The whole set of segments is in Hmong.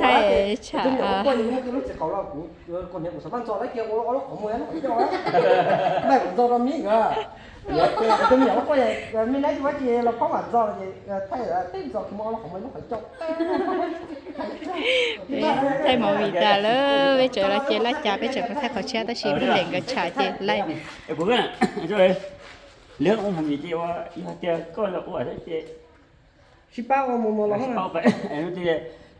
Thaij tshaj. Lub txiv qaum los kuv, kuv niam kuv xav maj ntxo lawv kiag ua ob lub qhov muag lub qhov ncauj, maj kuv ntxo rau mib nkawd. Tus me nyuam ua quaj, me nab ua ces los poob mam ntxo ces thaij teb ntxo kuv muab ob lub qhov muag lub qhov ncauj. Thaij movie tas lawm, peb tseem los ces laj cas, peb tseem mus thaij qhov tshiab tab sis lub ntees nkawd tsham ces laij. Kuv, lawv ua movie ces ua yog tias koj los ua thiab ces sib pab ua mus mus los sib pab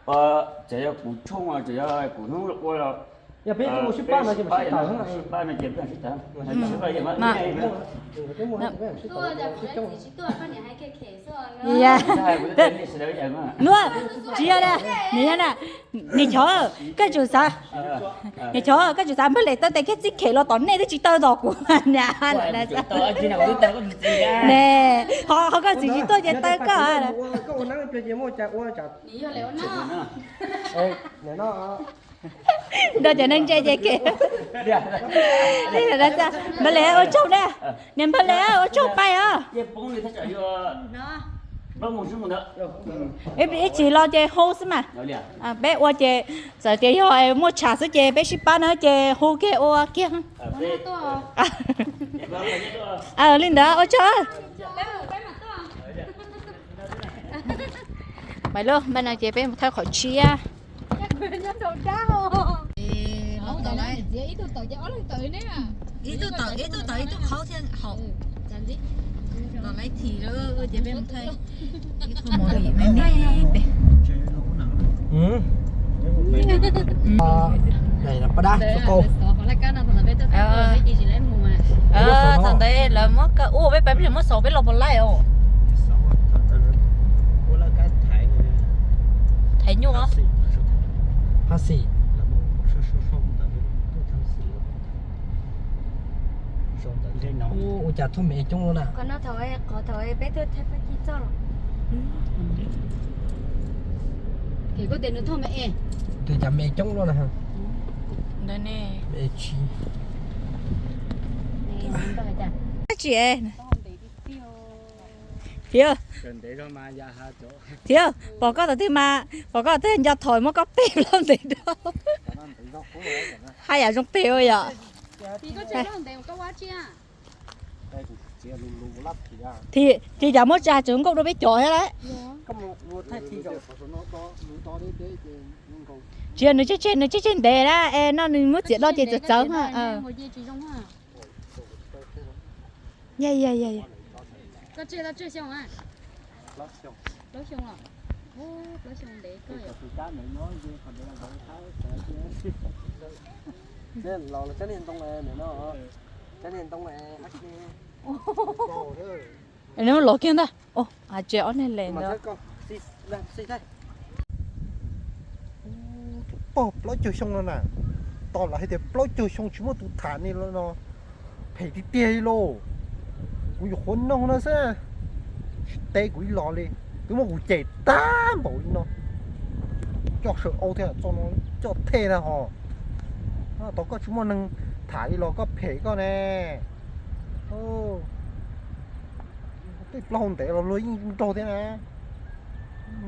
ua, txawm yog kuv tshooj txawm yog kuv hnub ua los, yog peb ua sib pab no ces sib pab no ces sib pab. Luag, tsis yog na, nws yog na, niam chov, koj tsum xav, niam chov koj tsum xav npawg Lem taw tes kiag txij khem los tom nej twb tsis taw tom kuv na. Ne, ho ho koj txiv tsis tuaj ces taw koj. Nrog cov neeg ntse ces kem. Npawg Lem ua tsaug na, niam npawg Lem ua tsaug pais os. Ib chim los ces hu xwb mas. Peb ua ces txawm tias yog muaj tsham xwb ces peb sib pab na ces hu kiag ua kiag. Li ntawd ua tsaug. Mas lub npaj no ces peb mus thawb qhov tshiab. Ib tug tawm ib tug qhaub thiab haum. Los laiv thim lawm ces peb mus thawb ib qho movie me me pem. Pab dab, thaum ntawd lawv muab, ua peb pab peb muab xaus peb los puas laij os. Thaiv nyuj os. Hab xis. Ua cas thauj me coob lawm na. Qhov no thaum, qhov thaum peb tuaj thaij pab ci txoj los. Ces koj tias nws thauj me es. Ua cas me coob lawm na. Ntawd ne. Me tsis. Dab tsi es? Thiab, thiab, pom koj tom twg mas, pom koj tom twg nco thov muab koj pem plaub ntev rau. Haj yam zoo pem ua yom. Thiab cas muab tsa tseem nkauj dua peb cov thiab lawm. Tsis yog nws tseg tseg, nws tseg tseg ntev na, es no nws muab txiav do ces txawv txawv na. Ya ya ya ya. Nws los kiag ntag. Tsev ob niag le ntawd. Pog plaub caug xyoo no na, tos lawv hais tias plaub caug xyoo tsis muaj tus tham li no, phem tiag tiag li lauj. Kuv nyuam qhuav noog no xwb, tsis teb kuv ib los li, twb muab kuv cem tag npaum li no. Coj saw au thiab, coj thej na ho. Tos koj tsis muaj neeg tham li los koj phem koj ne. Tej plaub hau ntev los luag yeej nraug thiab na.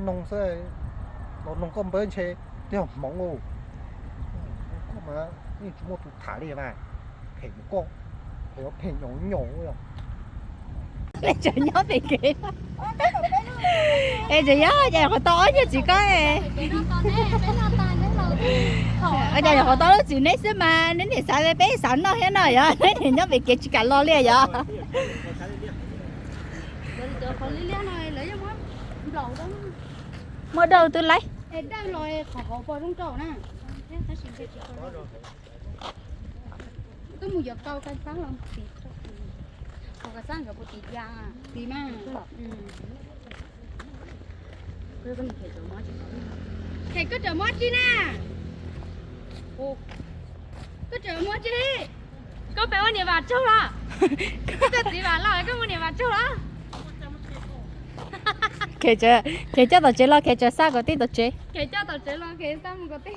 Noog xwb, los noog koj npawb ntshe twb yog hmoov. Koj mas yeej tsis muaj tus tham li na. Phem koj, phem nyaum nyaum. Tseem nyob pem kev. Es tseem nyob, cas nyuam qhuav tau ob niag txiv koj. Cas nyuam qhuav tau lub txiv neb xwb mas neb niam xav peb xav noj thiab no yog neb niam nyob pem kev tsis kam los li yog. Muaj dawj twb laib. Koj mus yuav kau koj xab los tiv, koj xab nkawd puas tiv ya, tiv mas. Koj rawm muab tsi na? Koj rawm muab tsi? Koj pem ua niam vam tsaug los? Koj txiv vam los koj ua niam vam tsaug los? Kev coj tom tsev los kev tsav xab kom tij tom tsev. Kev coj tom tsev los kev xab mus kom tij.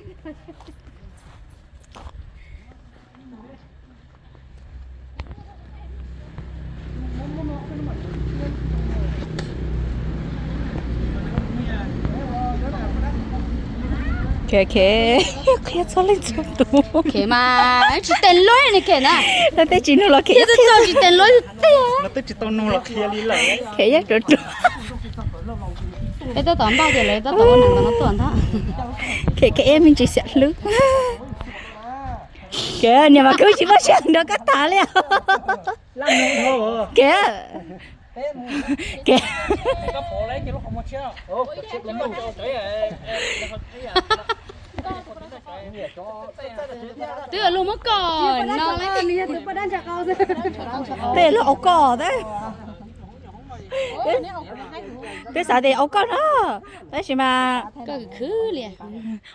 Khe, khe, qhia txhua leej txhua tus. Khe mas tsis teev lub ne khe na. Lawv twb tsis nug los khe txog tsis teev lub tiag. Lawv twb tsis tau nug los qhia li lawm. Khe yeej ruam ruam. Peb tab tom npaj ces lawv tab tom ua neeg ntawm no tuaj ntag. Khe, khe ib me ntsis xyam hlwb. Khe niam mas khwv tsis muaj siab nrog koj tham li. Khe, khe. Twb luag muab koj no. Tej luag au koj thiab. Twb xav tias au koj no, tab sis mas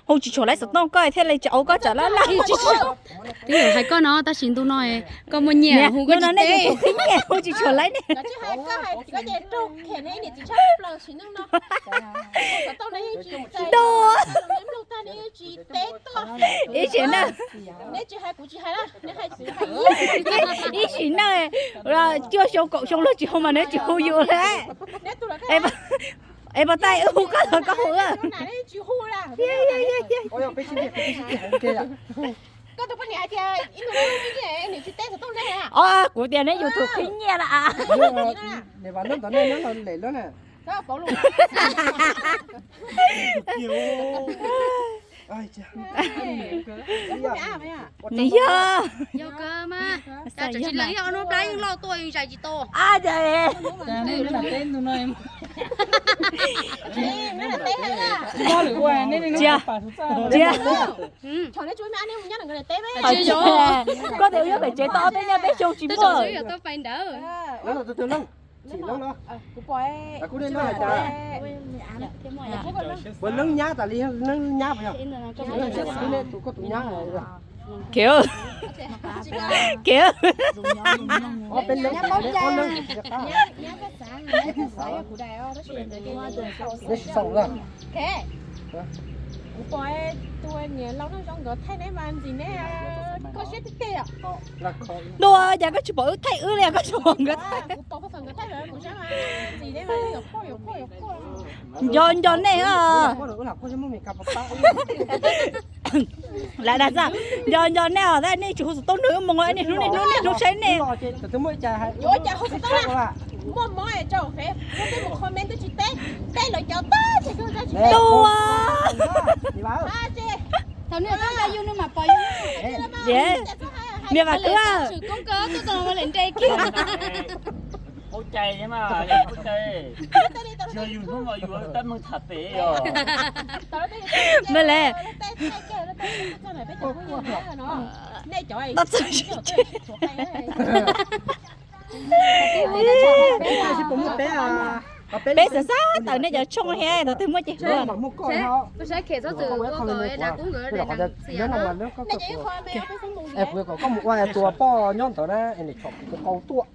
hu tsis tshua laiv xov tooj koj thiaj li tsis au koj tsam laj laj. Twb yog hais koj no tab sis ntu no koj muaj nyiaj hu koj tsis teb. Nyiaj hu tsis tshua laiv ne. Ib sim neej, ib sim neej, cuaj xyoo kaum xyoo luag tsis hu mas nws tsis hu yus li. Es pas tais wb hu koj los koj hu. Os, kuv tias neb YouTube qhib nyiaj lawm. Nws yog. Yog kawg mas. Tsis lees yog nub plab yeej loj tuaj zais tsis tau. Cia, cia. Koj tias wb yuav pem tsev tau ob peb nyab peb xyoo tsis muaj. Ua leej nyab tas li, leej nyab yog tus koj tus nyab. Khiav, khiav. Kuv pom tus niam laus noj zoo nkawd thaij neb mas ntxim neb koj siab tiag tiag yom. Dua cas koj tsis pom wb thaij wb li, koj tsuas pom nkawd thaij. Nco nco nej os. Lam dag txaj, nco nco nej os, nej tsis hu xov tooj nug wb moo, niaj hnub niaj hnub niaj hnub saib nej. Dua. Niam Vam Kwb, me le. Peb xav xav tawm nej cov tshooj thiab, thaum twg muaj ces hu. Koj mus ua tua poj nyob ntawd na, es nws tsom kuv qau tuaj.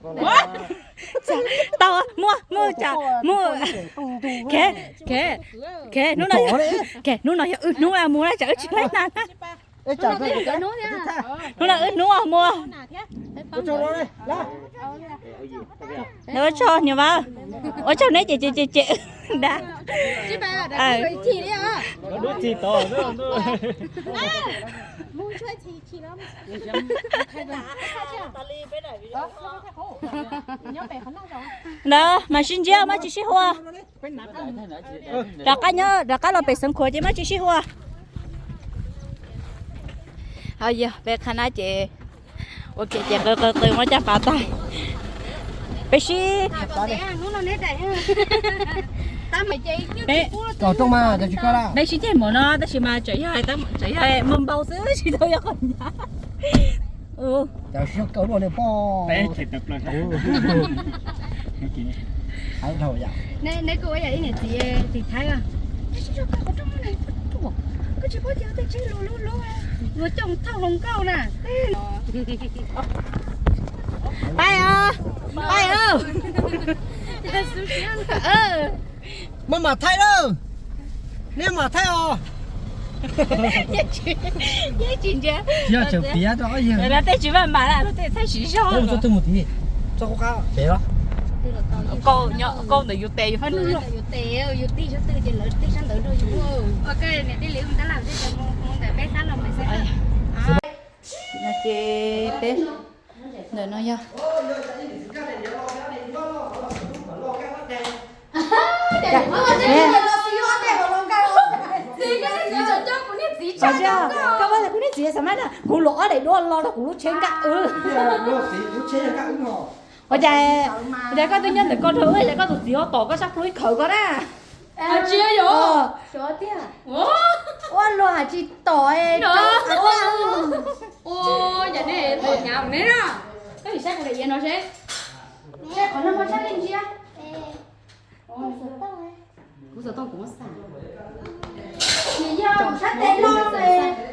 Tau, muaj, muaj tsam, muaj. Khe, khe, khe, hnub no, khe, hnub no yog wb hnub mus na, tsam wb tsis laib na. Hnub no wb hnub muaj. Ua tsaug niam Vam, ua tsaug neb ces ces ces ces da. Ntawd mas sib ntsib maj tsis sib hua. Rov qab nyob rov qab los pem Xeev Khuam ces maj tsis sib hua. Ho yog peb qhab na ces ua ke ces qw qw qw muab caj pas tag. Peb sib, peb sib ceg mus no tab sis mas tseem yog, tseem yog mus npau xwb tsis tau yog qhov nyab. Neb kuj ua yam ib niam txiv tim Thaib, koj tsis paub tias tej tsheb luag lub lub, luag coj thauj hluas nkauj na. Pais os, pais os. Maj mam thaij lawm, nej mam thaij os. Yeej tsis ntsia, yog tseem piav rau ob yawg, tej tsis maj mam lawm, tej thaij siv zog. Txog qab pem los, nkauj ntawm yus tes yus fab nug. Ntawm no yog koj ua kuv niag txiv xav mas na, kuv luam ob daim duab lo rau kuv lub tsheb nkaj wb. Ua cas, ua cas koj twb nyob ntawm koj rau wb, cas koj tus txiv ho tom koj sab plhu ib khawv koj na? Tsis yog. Ua luag hais tsis tom. Ua cas nej tom hnyav ne na? Koj yim saib kuv daim iav no seb. Qhov no muaj tshaj leej ntsia. Kuv xov tooj kuv muab xa. Nws yog kuv sab tes loj,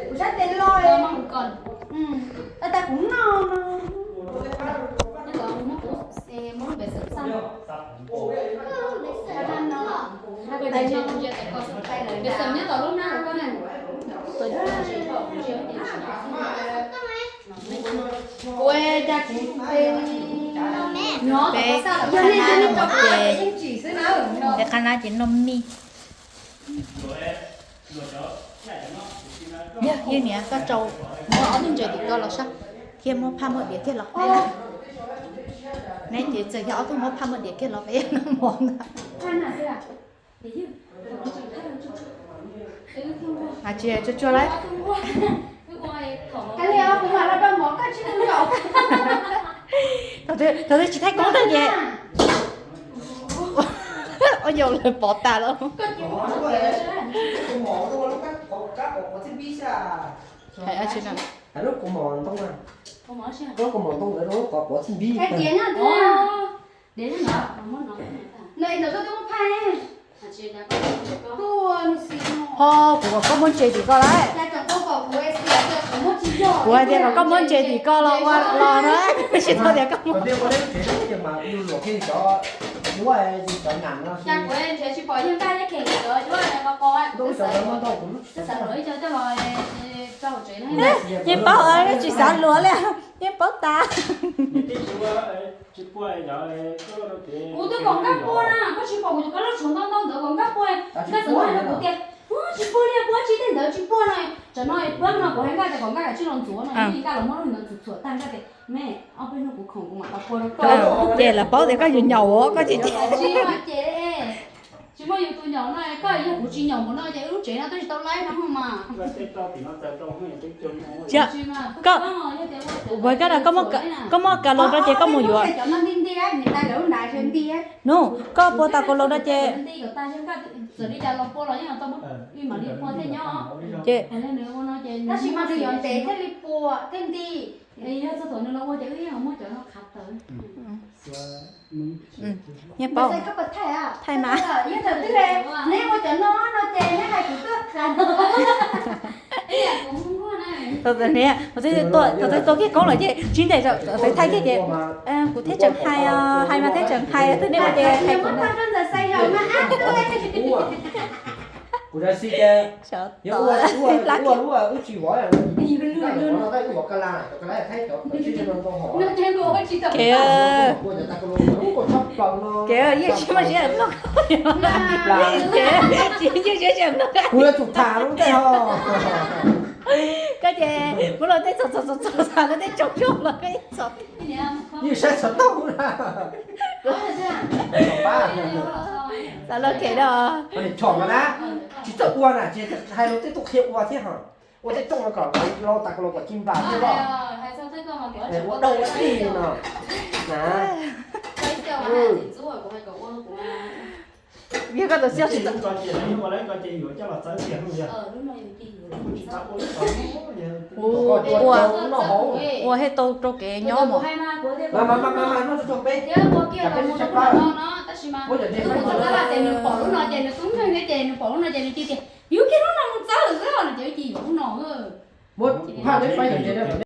kuv sab tes loj. Tag kuv no no. Kuv cas kuv, peb qha nab ces noj mij. Yog, yeej niam koj tau muab ob tug ntses tim ko los saib, thiab muab phaj muab diav kiag los. Neb ces txawm yog ob tug muab phaj muab diav kiag los peb noj mov ntag. Tsis tsuag tsuag lawm. Thaum twg tsis thaij koob tag ces ua yau lawv pov tas lawm. Hais lub kaus mom ntoo, lub kaus mom ntoo ntawd rau lub qhov quav txij npib. Ho kuv kom koj muab ntses tim ko lawm. Kuv hais tias kom koj muab ntses tim ko los ua los na, tsis tau tias koj muab. Yeej paub, tsis xav luag li, yeej paub tas. Kuv twb kom nkaj pua na, koj tsis pom kuv tus kab loj tshuav ntau ntau ntawd kom nkaj pua, nkaj txawm hais rau kuv tias, tsis pua li, pua tsis tej ntawd tsis pua no. Tsam no pab no kuv hais nkaj tias kom nkaj kav tsij los ntxuav no, nkaj los muab lub ntawd txhuam txhuam tag nkaj tias, me, ob peb hnub kuv khoom kuv mam tau pua rau koj. Ces lawv paub tias koj yus nyaum koj ces ces tsis muaj yus tus nyaum no, koj yog kuv tsis nyaum mus no ces wb lub tsev no twb tsis tau laib no mas. Koj, koj muab kaus laus rau ces koj mus yuav. Nub, koj pua tau kaus laus rau ces, ces nyiaj paub. Thaum twg tuaj kiag koob lawm ces tsis ntev thaum twg thaij kiag ces kuv thiaj tseem hais, hais mas thiaj tseem hais, twb nej ua ces hais kuv na. Kuv ua si ces, ua ua ua wb tsis vov, kev, kev yeej tsis muaj siab mloog, kev tsis muaj siab mloog. Kuv yuav tsum tham lub ntej ho. Koj ces muab luag tej txog txog txog txog txog luag tej tsaus tsaus los koj yeej txog. Yeej saib txog tau na. Xav luag kev da. Tsis txawj ua na, tsis hais luag tej tuaj qhia ua thiab ho. Ua tej rooj no kom lau tas los kom ci nplas thiab los. Ua dau ua dig no na. Yog koj tau xyov tsis tau. Ua, ua thiaj tau rau kev nyob mos. Yus kiag lub no mus txawb xwb no ces ci yuav lub no. Muab phaj neb faib kom nce rau tom